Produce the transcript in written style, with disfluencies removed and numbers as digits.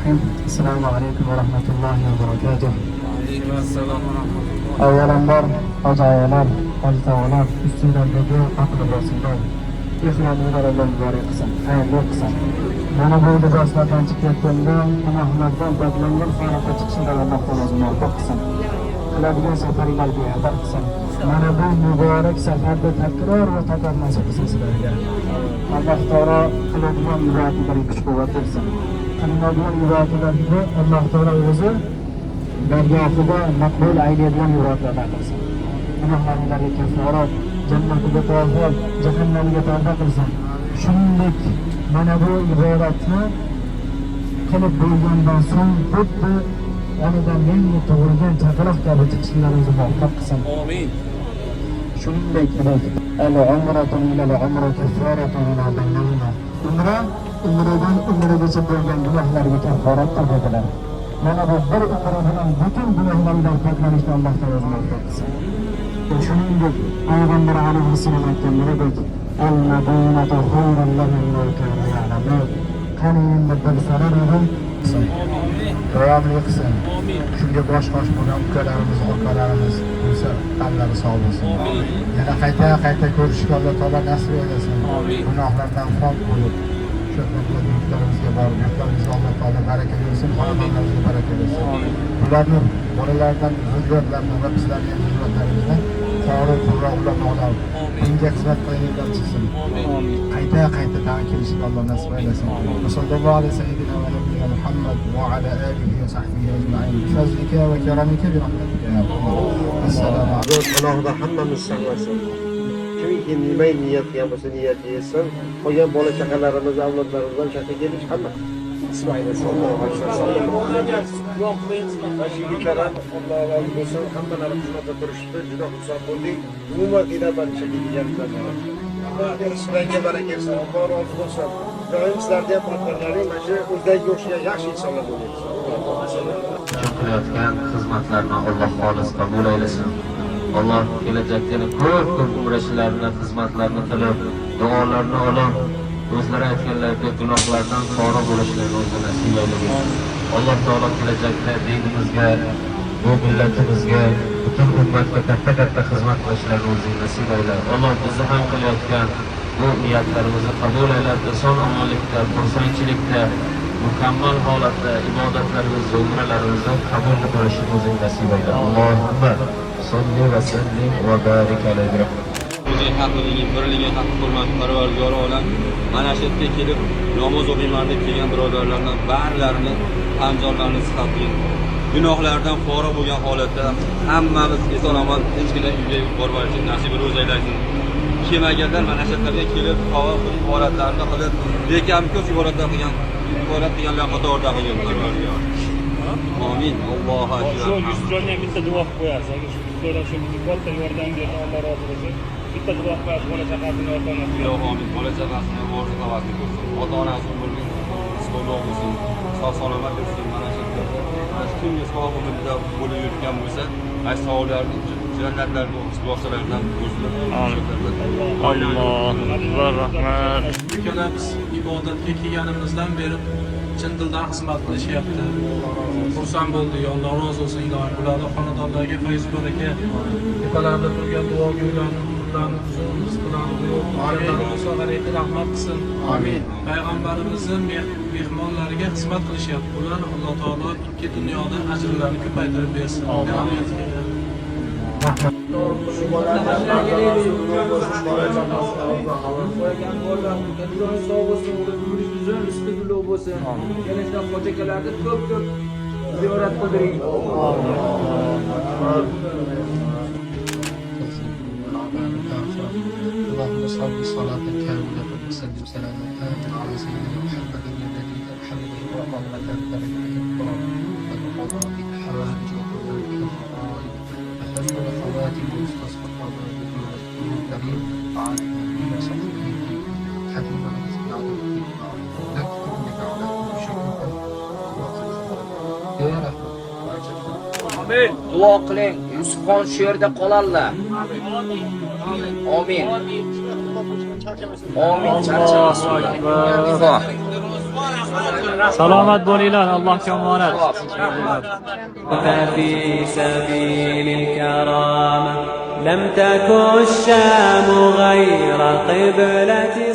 الرحيم. السلام عليكم ورحمة الله وبركاته. Avvalambor hoji ayalar, hoji tog'alar, ustinglardagi oq libosinglar, ehrominglar Alloh muborak qilsin, xayrli qilsin. Mana bu liboslardan chiqayotganda gunohlardan poklangan holatda chiqishinglar Alloh taolo o'zi muvaffaq qilsin. Qiladigan safaringlar bexatar qilsin. Mana bu muborak safarda takror va takror nasib qilsin sizlarga. Alloh taolo qiladigan ibodatlarga kuch quvvat bersin. Qilinadigan ibodatlarni Alloh taolo o'zi dargohida maqbul aylaydigan ibodatlardan qilsin. Gunohlaringlarga kafforat, jannatiga tavba, jahannamiga tavba qilsin. Shuningdek, mana bu ibodatni qilib bo'lgandan so'ng xuddi onadan yangi tug'ilgan chaqaloq kabi chiqishinglar o'zi muvaffaq qilsin. Amin. Shuningdek, العمرة إلى العمرة كفارة لما بينهما. Umra umradan umragacha bo'lgan gunohlarga kafforatdir dedilar. Mana bu bir umra bilan butun gunohlardan poklanishni Alloh taolo o'zi muvaffaq qilsin. Shuningdek, payg'ambar alayhissalom aytganlaridek, المدينة خير لهم لو كانوا يعلمون. Qani endi bilsalar edi. Davomli qilsin. Shunga bosh qosh bo'lgan ukalarimiz, akalarimiz bo'lsa, qanlari sog' bo'lsin. Yana qayta qayta ko'rishga Alloh taolo nasib aylasin. Gunohlardan pok bo'lib, shu yurtlarimizga borib, yurtlarimizga Alloh taolo baraka bersin, xonadonlarimizga baraka bersin. Bularni bolalaridan, zurriyotlardan va bizlarning ham zurriyotlarimizdan qori, qurro, ulamolar, dinga xizmat qilganlar chiqsin. Qayta qayta tag'in kelishga Alloh nasib aylasin. وصلى الله على سيدنا ونبينا محمد وعلى آله وصحبه أجمعين بفضلك وكرمك برحمتك يا أرحم الراحمين. السلام عليكم. Alloh panohida hammamiz saqlasin. Kimiki nima niyat qilgan bo'lsa, niyati yetsin. Qolgan bola chaqalarimiz, avlodlarimiz ham shu yerga kelish hamma nasib aylasin. Allohu akbar. Mana shu yigitlar ham, Alloh rozi bo'lsin, hammalari xizmatda turishibdi. Juda xursand bo'ldik. Umuman qiynalmadik shu yerga kelganimizdan. Sizlarga baraka bersin, Alloh rozi bo'lsin. Doim sizlarni ham partnерlaring mana shu o'zlariga o'xshagan yaxshi insonlar bo'lyapsiz. Uchun qilayotgan xizmatlarni Alloh xolis qabul aylasin. Alloh kelajakda yana ko'p ko'p umrachilarni xizmatlarini qilib, duolarni olib, o'zlari aytganlaridek gunohlardan forig' bo'lishlarini o'zi nasib aylagin. Alloh taolo kelajakda dinimizga, bu millatimizga, butun ummatga katta katta xizmat qilishlarini o'zing nasib ayla. Alloh bizni ham qilayotgan bu niyatlarimizni qabul aylab, eson omonlikda, xursandchilikda, mukammal holatda ibodatlarimizni, umralarimizni qabul bo'lishini o'zing nasib ayla. اللهم صل وسلم وبارك عليه. O'zing haqliging, birliging haqqi hurmat, Parvardigori olam, mana shu yerga kelib namoz o'qiyman deb kelgan birodarlardan barilarini tan-jonlarini sihat qilgin. Gunohlardan forig' bo'lgan holatda hammamiz eson omon tinchgina uyga borib olishni nasib ro'z aylasin. Kelmaganlar mana shu yerlarga kelib tavof ibodatlarini qilib, bekam ko'p ibodatlar qilgan, ibodat qilganlar qatorida qilgin, Parvardigor. Amin. Allohu akbar. Shu Yusufjonni ham bitta duo qilib qo'yasiz. Agar shu Yusufjon shu bizga katta yordam berdi, Alloh rozi bo'lsin. Bitta duo qilib qo'yasiz bola chaqasini, ota onasiga. Ilohi amin. Bola chaqasini orzu havasini ko'rsin. Ota onasi umrini qisqa bo'lsin, sog' salomat yursin. Mana shu yerda mana shu kimga savob umidida bo'lib yurgan bo'lsa, ana shu savoblarni jannatlarni bog'chalaridan o'zini. Allohu akbar, rahmat. Ukalar, biz ibodatga kelganimizdan beri chin dildan xizmat qilishyapti. Xursand bo'ldik, Alloh rozi bo'lsin ilohim. Bularni xonadonlariga fayz baraka, tepalarida turgan duogo'ylarni umrlarini uzun, rizqlarini bo'lsin, g'arati rahmat qilsin. Amin. Payg'ambarimizni mehmonlariga xizmat qilishyapti. Bular Alloh taolo ikki dunyoda ajrlarini ko'paytirib bersin. Amin. Shu bolalar bola chaqasi. Qo'ygan bolalarni joni sog' bo'lsin, umringiz uzun, rizqi ulug' bo'lsin. Kelajak hoji akalarni ko'p ko'p ziyorat qildiring. والعذاب الآخرة. اللهم صل صلاة كاملة وسلم سلاما تاما على سيدنا محمد الذي تنحل به العقد وتنفرج به الكرب وتقضى به الحوائج وتنال به الرغائب وحسن الخواتم ويستسقى الغمام في وجهه الكريم وعلى آله وصحبه حبيب لك إنك على كل شيء قدير. يا رحمة. Duo qiling, Yusufxon shu yerda qoladilar. Amin. Allohu akbar. Salomat bo'linglar, Allohga omonat. في سبيل الكرامة لم تك الشام غير قبلتي.